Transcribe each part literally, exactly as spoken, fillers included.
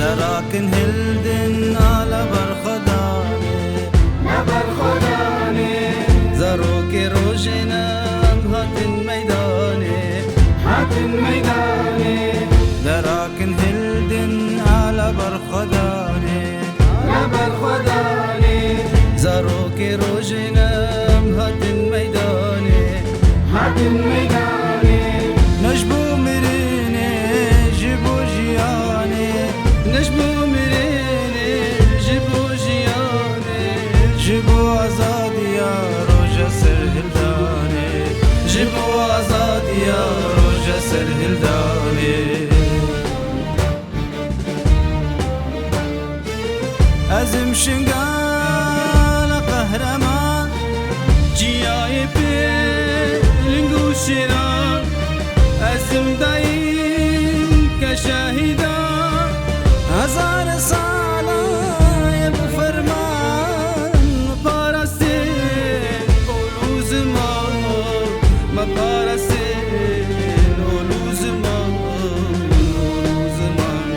Rakin hildin a leber xwe danê. Leber xwe danê. Zarokê rojê ne em hatin meydanê. Hatin meydanê. Derakin hildin a leber xwe danê. Leber xwe danê. Zarokê rojê ne em hatin meydanê. Hatin meydanê. Ne ji bo mirinê, ji bo jiyanê. Ne ji bo mirinê, ji bo jiyanê. Ji bo azadiya roja serhildanê. Ji bo azadiya roja serhildanê. Ez im Şingala qehreman, çiyayê pê ling û şêran. Ez im dayîm ke şehîdan, hezar sala ye bi ferman. Me parastên ol û ziman, me parastên ol û ziman, ol û ziman.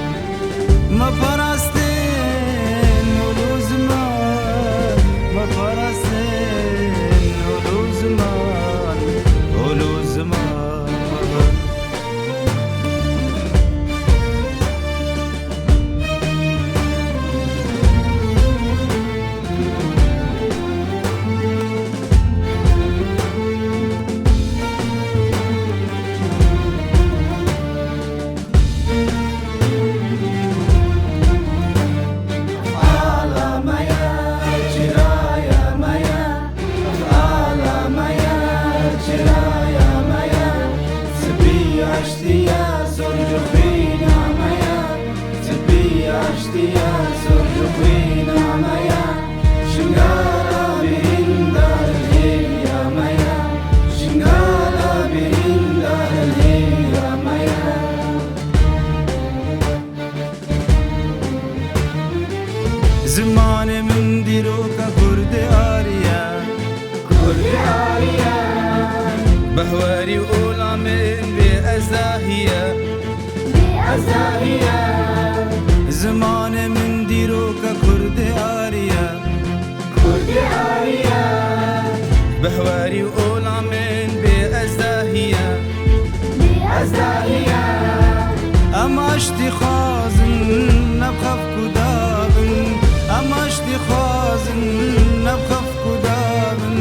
Me parastên ol û ziman, me parastên ol û ziman, ol û ziman. Ala me ye, çiraya me ye, ala me ye, çiraya me ye, spî aştiya zor ji xwîna me ye, spî aştiya zor ji xwîna me ye, Şingala birîndar hêviya me ye, Şingala birîndar hêviya me ye. Zimanê min dîroka Kurdê arî ye. Kurdê arî ye. Behwerî û olamên bê ez dahî ye. Bê ez dahî ye. Zimanê min dîroka Kurdê arî ye. Kurdê arî ye. Behwerî û olamên bê ez dahî ye. Bê ez dahî ye. Em aştî xwazin, ne bi xef ku dabin. Em aştî xwazin, ne bi xef ku dabin.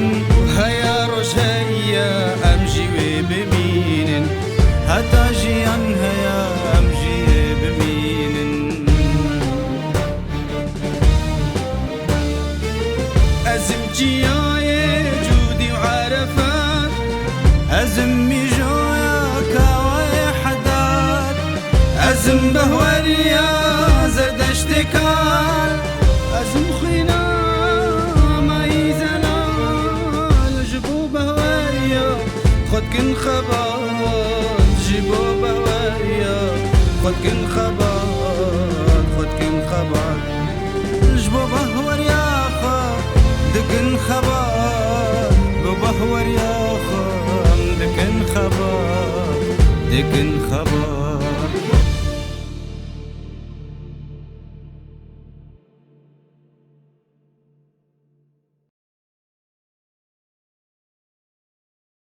Heya roj heye, em jî wê bimînin. Heta jiyan heye, em jî wê bimînin. Ez im çiyayê Cûdî û Erefat, ez im mîjoya Kawayê Hedad, ez im behweriya Zerdeştê kal, ez im xwîna Mayî Zelal, ji bo behweriya xwe dikin xebat, ji bo behweriya xwe dikin xebat, xwe dikin xebat. Ji bo behweriya xwe dikin xebat, bo behweriya xwe dikin xebat, dikin xebat.